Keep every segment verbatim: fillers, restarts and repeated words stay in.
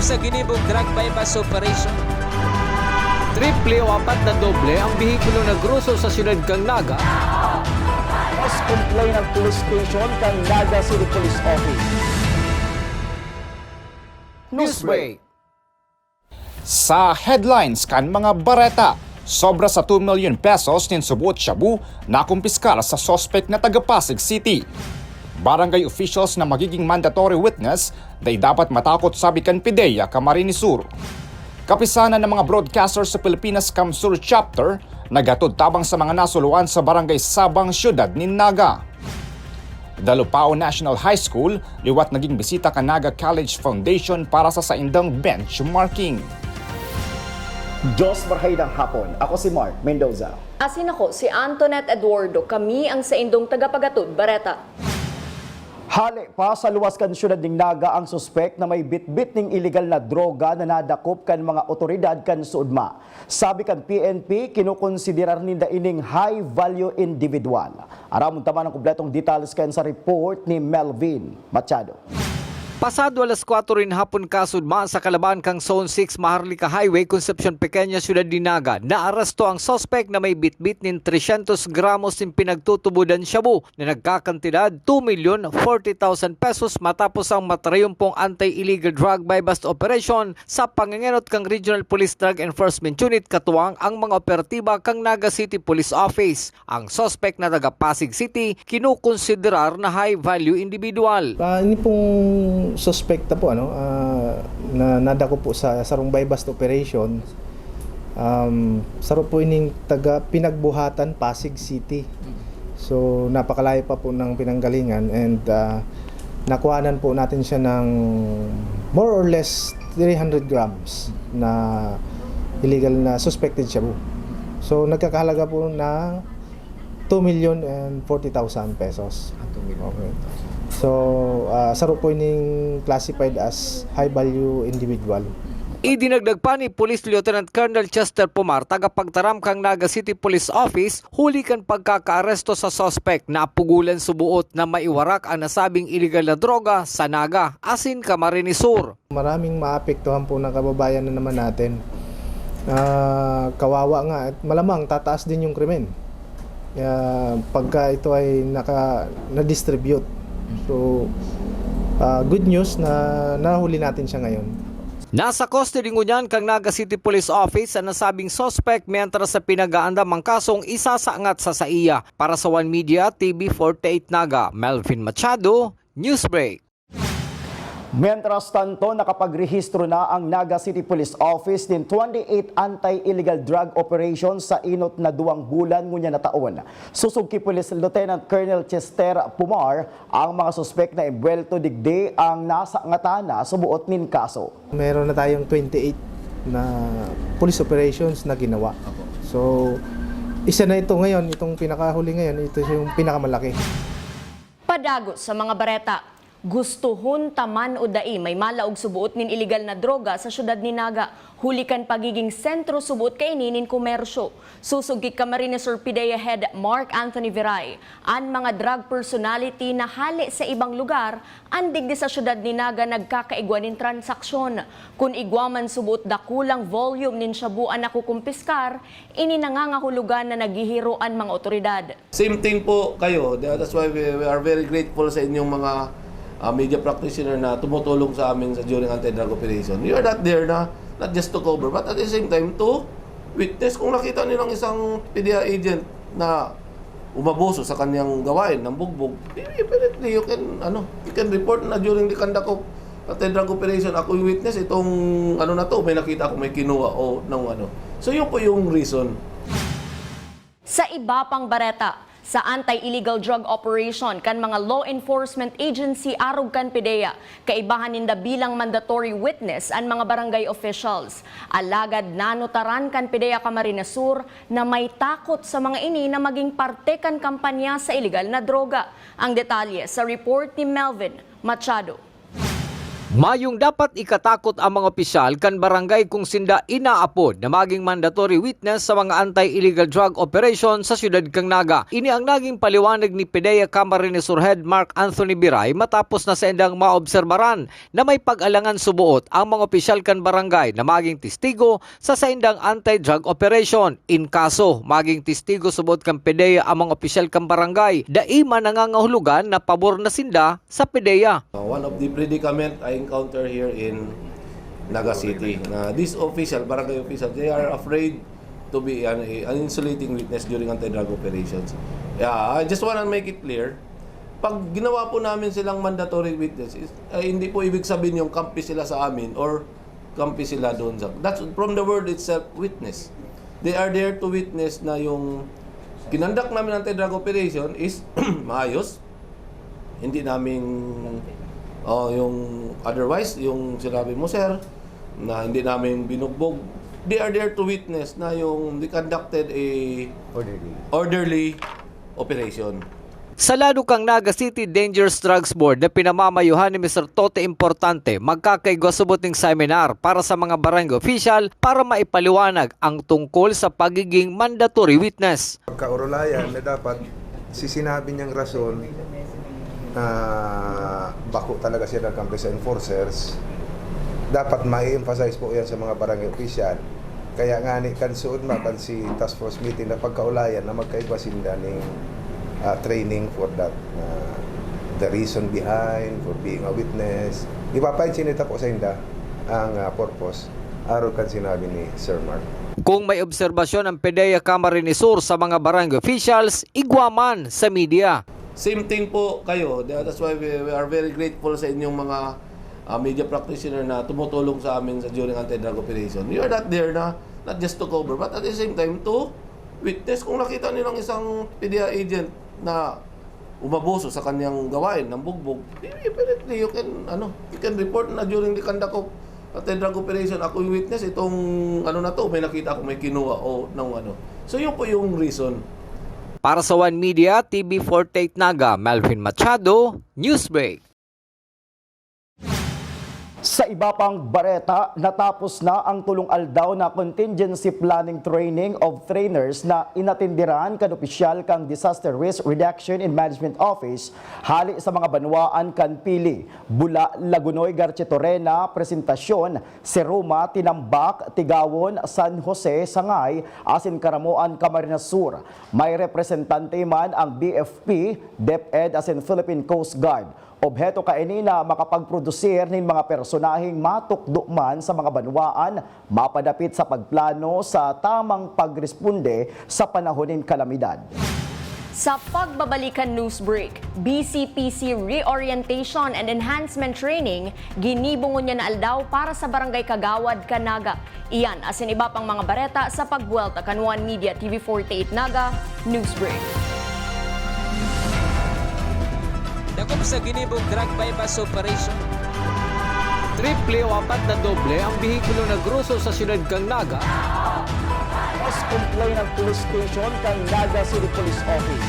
Sa ginibong drug buy-bust operation. Triple o apat na doble ang behikulo na groso sa siyudad kan Naga. Mas complain ang police station kan Naga City Police Office. Newsbreak. Sa headlines kan mga bareta, sobra sa two million pesos nin subuot shabu nakumpiskar sa suspek na taga Pasig City. Barangay officials na magiging mandatory witness, dai dapat matakot sabi kan PDEA Camarines Sur. Kapisanan ng mga broadcaster sa Pilipinas CamSur Chapter, naghatod tabang sa mga nasuluan sa Barangay Sabang, Siyudad nin Naga. Dalupao National High School, liwat naging bisita kan Naga College Foundation para sa saindang benchmarking. Diyos marhay ng hapon. Ako si Mark Mendoza. Asin ako si Antoinette Eduardo. Kami ang saindong tagapagatod bareta. Hale pa sa luwas kan siyudad ning Naga ang suspek na may bitbit ning iligal na droga na nadakop kan mga otoridad kan SODMA. Sabi kan P N P, kinokonsiderar ninda ining high-value individual. Aramon ta man ang kompletong details kan sa report ni Melvin Machado. Pasado alas kwatro nin hapon kasudma sa kalaban kan Zone six Maharlika Highway, Concepcion Pequeña, Siyudad nin Naga, naaresto ang suspek na may bitbit nin tresyentos gramos nin pinagtutubodan shabu na nagkakantidad two million forty thousand pesos matapos ang matrayompong anti-illegal drug buy-bust operation sa pangengenot kan Regional Police Drug Enforcement Unit katuwang ang mga operatiba kan Naga City Police Office. Ang suspek na taga Pasig City kinokonsiderar na high-value individual. Ah, ini pong suspek ta po, ano, ah, na nadako po sa sarong buy-bust operation, um, saro po ining taga Pinagbuhatan, Pasig City. So, napakalayo pa po ng pinanggalingan and, ah, nakuhanan po natin siya ng more or less three hundred grams na illegal na suspected shabu. So, nagkakahalaga po ng two million and forty thousand pesos. Ah, two million. Okay. So, ah, saro po ining classified as high value individual. Idinagdag pa ni Police Lieutenant Colonel Chester Pomar, tagapagtaram kan Naga City Police Office, huli kan pagkakaaresto sa suspek, napugulan subuot na maiwarak ang nasabing iligal na droga sa Naga, asin Camarines Sur. Maraming maapektuhan po na kababayan na naman natin. Ah, kawawa nga at malamang tataas din yung krimen. Kaya pagka ito ay naka, na-distribute. So, ah, good news na nahuli natin siya ngayon. Nasa custody ngunyan kan Naga City Police Office ang nasabing suspek, mientras sa pinag-aandam ang kasong isasangat sa saiya. Para sa One Media, T V forty-eight Naga, Melvin Machado, Newsbreak. Mientras tanto, nakapagrehistro na ang Naga City Police Office nin twenty-eight anti-illegal drug operation sa inot na duwang bulan ngunyan na taon. Susog ki Police Lieutenant Colonel Chester Pumar, ang mga suspek na embwelto digdi ang nasangatan na subuot nin kaso. Meron na tayong twenty-eight na police operations na ginawa. So, isa na ito ngayon, itong pinakahuli ngayon, ito yung pinakamalaki. Padagos sa mga bareta. Gustohon ta man o dai, may malaog subuot nin iligal na droga sa siyudad ni Naga, huli kan pagiging sentro subuot kaini nin komersyo. Susog ki Camarines Sur PDEA Head Mark Anthony Viray, an mga drug personality na hale sa ibang lugar, an digdi sa siyudad ni Naga nagkakaigwa nin transaksyon. Kun igwa man subuot dakulang volume nin shabu an nakukumpiskar, ini nangangahulogan na naghihiro an mga otoridad. Same thing po kayo. That's why we, we are very grateful sa inyong mga ah, media practitioner na tumutulong sa amin sa during anti-drug operation. You are not there na, not just to cover, but at the same time to witness. Kung nakita nilang isang PDEA agent na umabuso sa kanyang gawain, nambugbog, definitely you can, ano, you can report na during the conduct of anti-drug operation, ako'y witness itong, ano na to, may nakita ako, may kinuha o ng ano. So, yun po yung reason. Sa iba pang bareta, sa anti-illegal drug operation kan mga law enforcement agency arog kan PDEA, kaibahan ninda bilang mandatory witness an mga barangay officials. Alagad nanutaran kan PDEA Camarines Sur na may takot sa mga ini na maging parte kan kampanya sa iligal na droga. Ang detalye sa report ni Melvin Machado. Mayong dapat ikatakot ang mga opisyal kan barangay kung sinda inaapod na maging mandatory witness sa mga anti-illegal drug operation sa siyudad kan Naga. Ini ang naging paliwanag ni PDEA Camarines Sur Head Mark Anthony Biray matapos na saindang maobserbaran na may pag-alangan suboot ang mga opisyal kan barangay na maging testigo sa saindang anti-drug operation. In kaso maging testigo suboot kan PDEA ang mga opisyal kan barangay, dai man nangangahulugan na pabor na sinda sa PDEA. One of the predicament I encounter here in Naga City, na these official, barangay official, they are afraid to be an, an insulating witness during anti-drug operations. Yeah, I just wanna make it clear, pag ginawa po namin silang mandatory witness, is, eh, hindi po ibig sabihin yung kampi sila sa amin or kampi sila doon sa, that's from the word itself, witness. They are there to witness na yung kinonduct namin anti-drug operation is maayos. Hindi namin, oh, yung otherwise, yung sinabi mo, sir, na hindi namin binugbog. They are there to witness na yung they conducted a Orderly. orderly operation. Sa lado kan Naga City Dangerous Drugs Board na pinamamayuhan ni Mister Tote Importante, magkakaigwa subot ning seminar para sa mga barangay official para maipaliwanag ang tungkol sa pagiging mandatory witness. Pagkaurulayan na dapat si sinabi niyang rason, ah, bako talaga siya nagkampi sa enforcers, dapat ma-emphasize po yan sa mga barangay official. Kaya nga ni, kan suod ma, kan si task force meeting na pagkaulayan na magkaigwa sinda ning, ah, training for that, ah, the reason behind for being a witness. Ipapaintindihan po sa inda ang, ah, purpose, arog kan sinabi ni Sir Mark. Kung may obserbasyon ang PDEA Camarines Sur sa mga barangay officials, igwa man sa media. Same thing po kayo. That's why we, we are very grateful sa inyong mga, ah, media practitioner na tumutulong sa amin sa during anti-drug operation. We are not there na, not just to cover, but at the same time to witness. Kung nakita nilang isang PDEA agent na umabuso sa kanyang gawain ng bugbog, immediately you can, ano, you can report na during the conduct of anti-drug operation, ako yung witness, itong ano na to, may nakita ako, may kinuha o ng ano. So, yun po yung reason. Para sa One Media, T V forty-eight Naga, Melvin Machado, Newsbreak. Sa iba pang bareta, natapos na ang tolong aldaw na contingency planning training of trainers na inatenderan kan opisyal kan Disaster Risk Reduction and Management Office hale sa mga banwaan kan Pili, Bula, Lagonoy, Garchitorena, Presentacion, Seroma, Tinambac, Tigawon, San Jose, Sangay, asin Caramoan, Camarines Sur. May representante man ang B F P, DepEd asin Philippine Coast Guard. Obheto kaini na makapagprodusir nin mga personaheng matukdo man sa mga banwaan mapadapit sa pagplano sa tamang pagresponde sa panahon nin kalamidad. Sa pagbabalik kan news break, B C P C Reorientation and Enhancement Training ginibo ngunyan na aldaw para sa Barangay Kagawad kan Naga. Iyan asin iba pang mga bareta sa pagbuwelta kan One Media T V forty-eight Naga News Break. Dakop sa ginibong drug buy-bust operation. Triple o apat na doble ang behikulo na groso sa siyudad kan Naga. Mas complaint ang police station kan Naga City Police Office.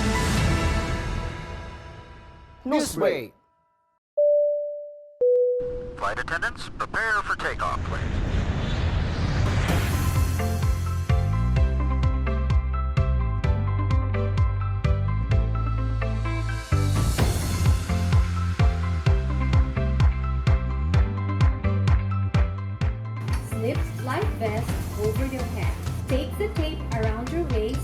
News Break. Flight attendants, prepare for takeoff, please. Slip life vest over your head. Take the tape around your waist.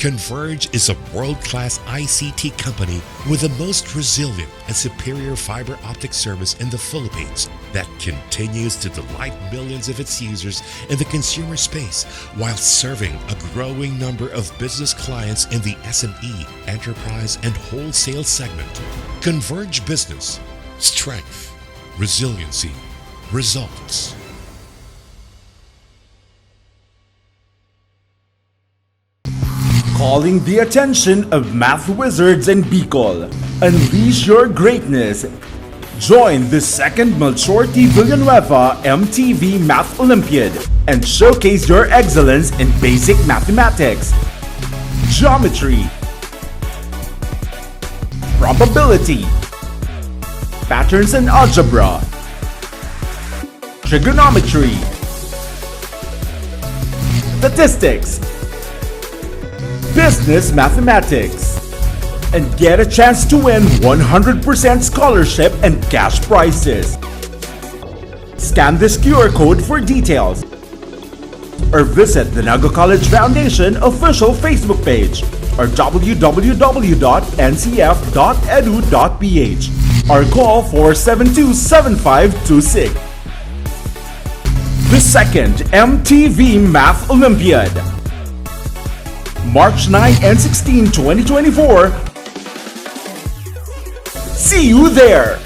Converge is a world-class I C T company with the most resilient and superior fiber optic service in the Philippines that continues to delight millions of its users in the consumer space while serving a growing number of business clients in the S M E, enterprise, and wholesale segment. Converge Business. Strength, resiliency, results. Calling the attention of math wizards in Bicol. Unleash your greatness. Join the second Melchor T Villanueva M T V Math Olympiad and showcase your excellence in basic mathematics, geometry, probability, patterns and algebra, trigonometry, statistics, business mathematics, and get a chance to win one hundred percent scholarship and cash prizes. Scan this Q R code for details. Or visit the Naga College Foundation official Facebook page or w w w dot n c f dot e d u dot p h or call four seven two seven five two six. The second M T V Math Olympiad, March nine and sixteen, twenty twenty-four. See you there!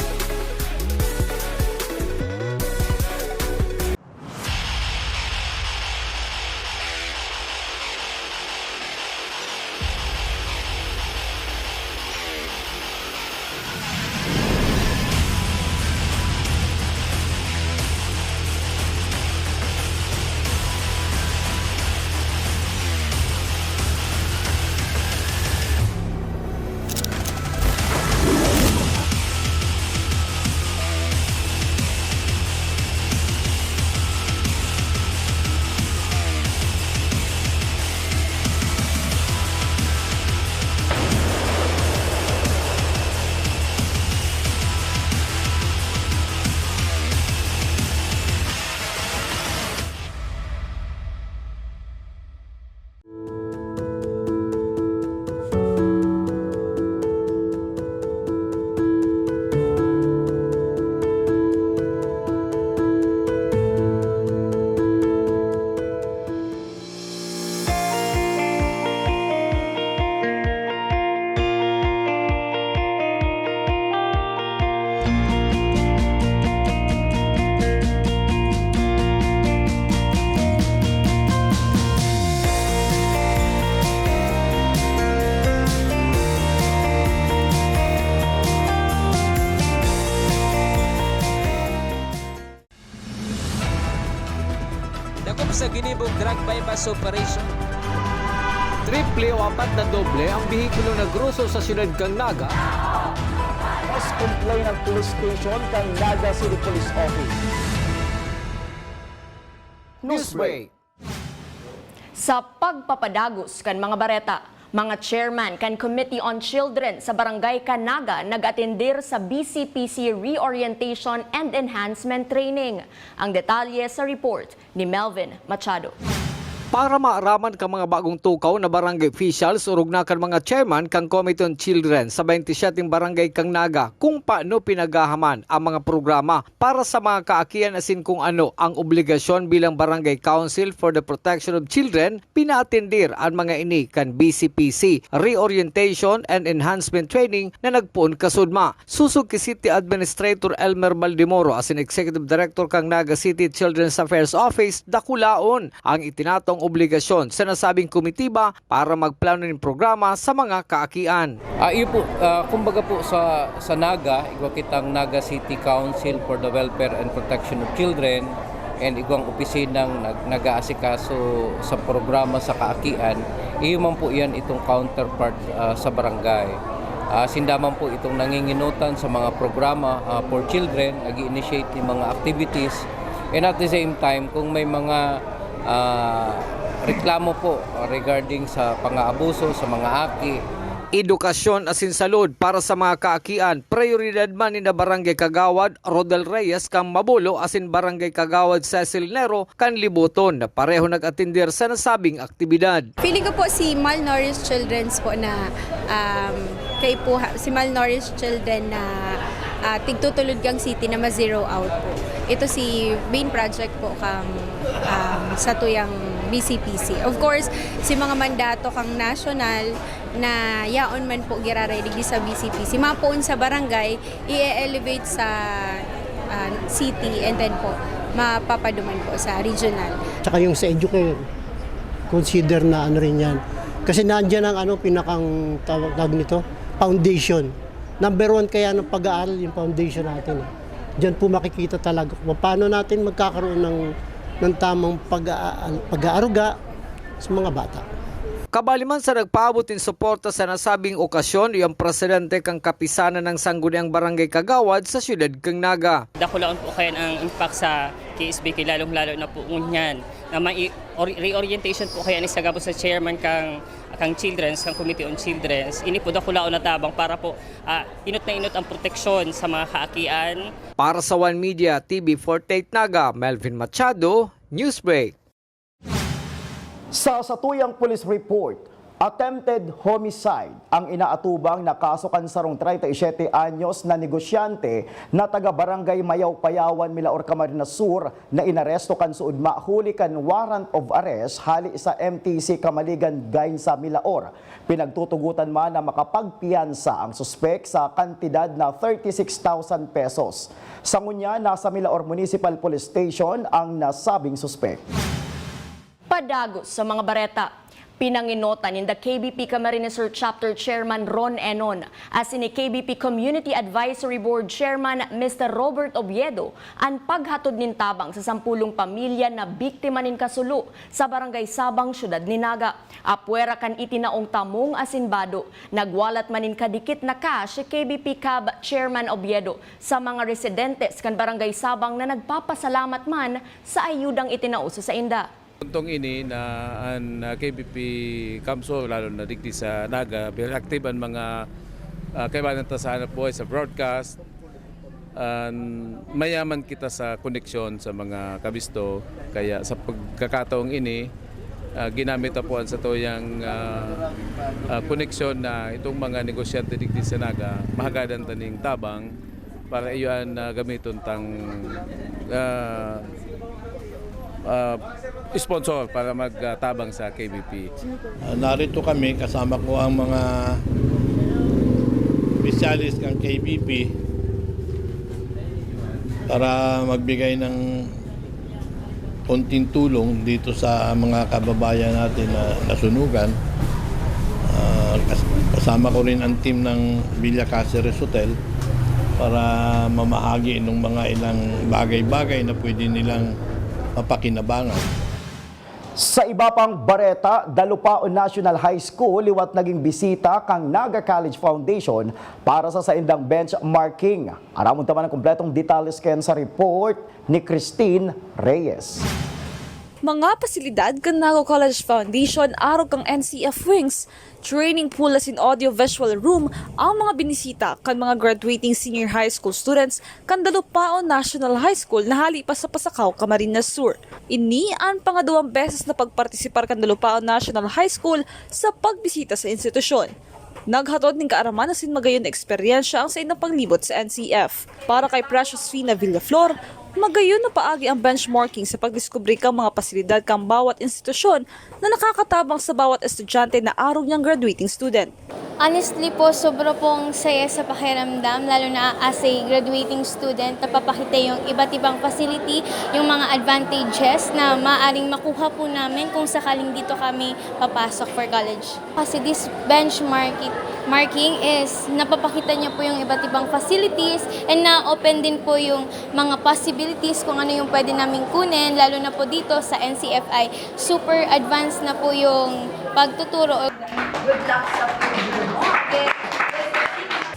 Dakop sa ginibong drug buy-bust operation. Triple o apat na doble ang behikulo nagruso sa siyudad kan Naga. Mas complaint ang police station kan Naga City Police Office. Newsbreak. Sa pagpapadagos kan mga bareta, mga chairman kan Committee on Children sa Barangay Canaga nag-atendir sa B C P C Reorientation and Enhancement Training. Ang detalye sa report ni Melvin Machado. Para maaraman kan mga bagong tukaw na barangay officials, orog na kan mga chairman kan Committee on Children sa twenty-seven barangay kan Naga kung paano pinaghahaman ang mga programa para sa mga kaakian asin kung ano ang obligasyon bilang Barangay Council for the Protection of Children, pinaatendir an mga ini kan B C P C Reorientation and Enhancement Training na nagpoon kasudma. Susog ki City Administrator Elmer Baldemoro asin Executive Director kan Naga City Children's Affairs Office, dakulaon ang itinatong obligasyon sa nasabing komitiba para magplano nin programa sa mga kaakian. Ah, iyo po, ah, kumbaga po sa, sa Naga, igwa kitang Naga City Council for the Welfare and Protection of Children, and igwang opisinang nag-, nag-aasikaso sa programa sa kaakian, iyo man po iyan itong counterpart, ah, sa barangay. Ah, sinda man po itong nanginginutan sa mga programa, ah, for children, nag-i-initiate ng mga activities, and at the same time, kung may mga ah, reklamo po regarding sa pang-aabuso sa mga aki, Edukasyon asin salud para sa mga kaakian, prayoridad man ni na Barangay Kagawad Rodel Reyes kan Mabolo asin Barangay Kagawad Cecil Nero kan Liboton na pareho nag-atender sa nasabing aktibidad. Feeling ko po si malnourished children's po na, um, kay po ha-, si malnourished children na, ah, tigtutulod kang city na ma-zero out po. Ito si main project po kang, um, sa tuyang B C P C. Of course, si mga mandato kang national na yaon man po giraray digdi sa B C P C. Mapoon sa barangay, i-elevate sa, ah, city, and then po, mapapaduman po sa regional. Tsaka yung sa education, consider na ano rin yan. Kasi nandiyan ang ano, pinakang tawag, tawag nito, foundation. Number one kaya ng pag-aaral, yung foundation natin, eh. Diyan po makikita talaga kung paano natin magkakaroon ng, ng tamang pag-aa-, pag-aaruga sa mga bata. Kabali man sa nagpaabot nin suporta sa nasabing okasyon, iyo ang presidente kan Kapisanan ng Sangguniang Barangay Kagawad sa siyudad kan Naga. Dakulaon po kaya ang impact sa K S B K, lalong-lalo na po ngunyan na may or-, reorientation po kaya ni sa gabos sa chairman kang, kang Children's, kang Committee on Children's. Ini po dakulaon na tabang para po, ah, inot na inot ang proteksyon sa mga kaakian. Para sa One Media, T V forty-eight Naga, Melvin Machado, Newsbreak. Sa satuyang police report, attempted homicide ang inaatubang na kaso kan sarong treinta y siete anyos na negosyante na taga Barangay Mayaw-Payawan, Milaor, Camarines Sur, na inaresto kan suudma huli kan warrant of arrest hali sa M T C Kamaligan, Gainsa, Milaor. Pinagtutugotan man na makapagpiyansa ang suspek sa kantidad na thirty-six thousand pesos. Sa ngunyan, nasa Milaor Municipal Police Station ang nasabing suspek. Padagos sa mga bareta. Pinangenotan ninda K B P Camarines Sur Chapter Chairman Ron Enon asin ni K B P Community Advisory Board Chairman Mister Robert Oviedo an paghatod nin tabang sa sampulong pamilya na biktima nin kasulo sa Barangay Sabang, Siyudad ni Naga. Apwera kan itinaong tamong asin bado, nagwalat man nin kadikit na cash si K B P Cab Chairman Oviedo sa mga residentes kan Barangay Sabang na nagpapasalamat man sa ayudang itinao sa sainda. Puntong ini na an, ah, K B P Camsur, lalo na digdi sa Naga, very active an mga, ah, kaibanan ta sa hanap buhay, sa broadcast. An, mayaman kita sa koneksyon sa mga kabisto, kaya sa pagkakataong ini, ah, ginamit na po an satuyang, ah, ah, koneksyon na itong mga negosyante digdi sa Naga, mahagadan ta ning tabang para iyo an, ah, gamiton tang, ah, ah, sponsor para magtabang sa K B P. Ah, narito kami, kasama ko ang mga opisyalis ng K B P para magbigay ng konting tulong dito sa mga kababayan natin na nasunugan. Ah, kas-, kasama ko rin ang team ng Villa Caceres Hotel para mamahagi ng mga ilang bagay-bagay na pwede nilang mapakinabangan. Sa iba pang bareta, Dalupaon National High School liwat naging bisita kan Naga College Foundation para sa saindang benchmarking. Aramon ta man ang kompletong detalye kan sa report ni Christine Reyes. Mga pasilidad kan Naga College Foundation arog kan N C F Wings, training pool asin audio-visual room ang mga binisita kan mga graduating senior high school students kan Dalupaon National High School na hali pa sa Pasacao, Camarines Sur. Ini an pangaduwang beses na pagpartisipar kan Dalupaon National High School sa pagbisita sa institusyon. Naghatod nin kaaraman asin magayon na eksperyensya ang saindang paglibot sa N C F. Para kay Precious Fina Villaflor, magayon na paagi ang benchmarking sa pagdiskubre kan mga pasilidad kan bawat institusyon na nakakatabang sa bawat estudyante na arog niyang graduating student. Honestly po, sobra pong saya sa pakiramdam, lalo na as a graduating student, napapakita yung iba't ibang facility, yung mga advantages na maaring makuha po namin kung sakaling dito kami papasok for college. Kasi this benchmarking marking is napapakita niya po yung iba't ibang facilities and na-open din po yung mga possibilities kung ano yung pwede naming kunin, lalo na po dito sa N C F I. Super advanced na po yung pagtuturo. Good luck sa future mo. Okay?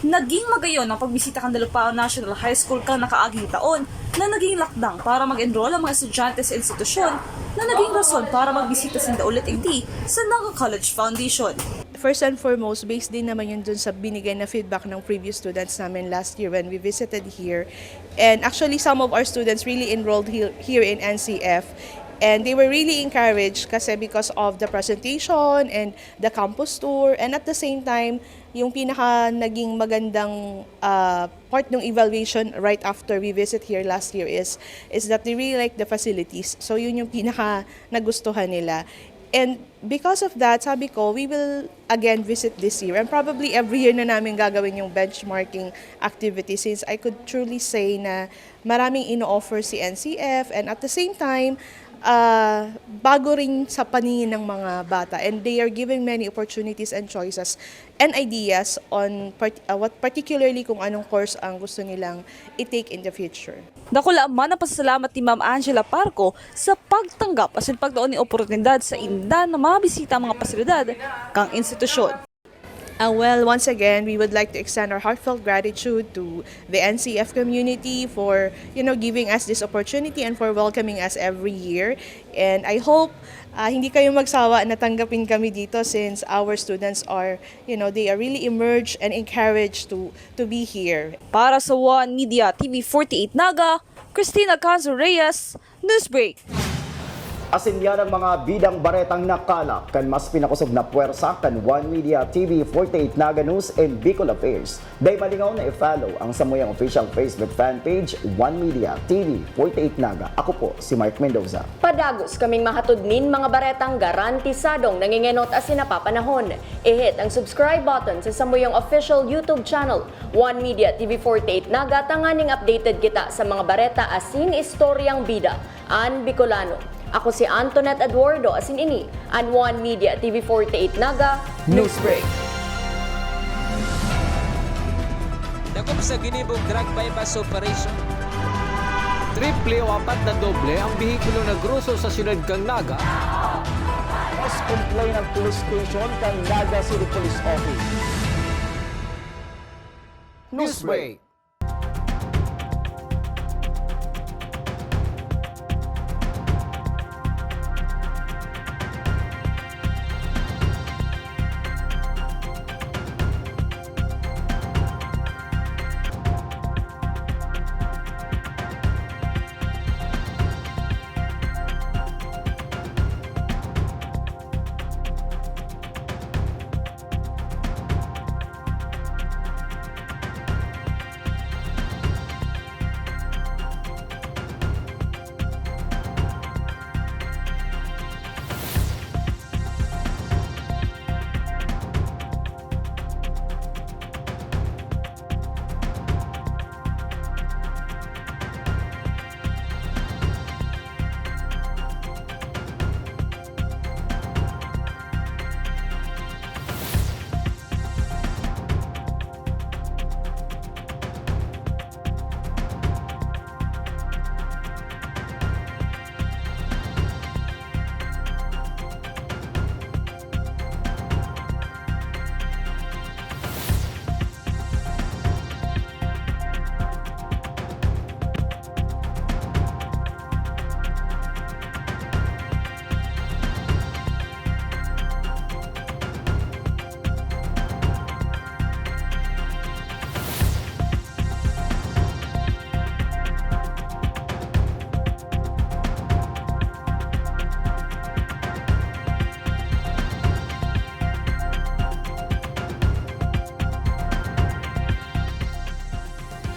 Naging magayon ang pagbisita kan Dalupaon National High School kan nakaaging taon na naging lakdang para mag-enroll ang mga estudyante sa institusyon na naging rason para magbisita sinda ulit digdi sa Naga College Foundation. First and foremost, based din naman yun dun sa binigay na feedback ng previous students namin last year when we visited here. And actually, some of our students really enrolled here, here in N C F. And they were really encouraged kasi because of the presentation and the campus tour. And at the same time, yung pinaka naging magandang ah, part ng evaluation right after we visit here last year is is that they really like the facilities. So yun yung pinaka nagustuhan nila. And because of that, sabi ko, we will again visit this year. And probably every year na namin gagawin yung benchmarking activity since I could truly say na maraming ino-offer si N C F and at the same time, ah, bago rin sa paningin ng mga bata. And they are giving many opportunities and choices and ideas on part- uh, what particularly kung anong course ang gusto nilang i-take in the future. Dakula man ang pasasalamat ni Ma'am Angela Parco sa pagtanggap asin pagtao nin oportunidad sa inda na mabisita ang mga pasilidad kan institusyon. Uh, well, once again, we would like to extend our heartfelt gratitude to the N C F community for, you know, giving us this opportunity and for welcoming us every year. And I hope ah, hindi kayo magsawa na tanggapin kami dito since our students are, you know, they are really emerged and encouraged to to be here. Para sa One Media T V forty-eight Naga, Christina Canzo Reyes, Newsbreak. Asin yan ang mga bidang baretang nakalap kan mas pinakosog na pwersa kan One Media T V forty-eight Naga News and Bicol Affairs. Dai malingaw na i-follow ang samuyang official Facebook fan page, One Media T V forty-eight Naga. Ako po si Mark Mendoza. Padagos kaming mahatod nin mga baretang garantisadong nangengenot asin napapanahon. I-hit ang subscribe button sa samuyang official YouTube channel, One Media T V forty-eight Naga, tanganing updated kita sa mga bareta asin istoryang bida an Bicolano. Ako si Antoinette Eduardo, asin ini an One Media T V forty-eight Naga Newsbreak. Dakop sa ginibong drug buy-bust operation. Triple o apat na doble ang bihikulo na groso sa siyudad kan Naga. Mas complain ang police station kan Naga City Police Office. Newsbreak.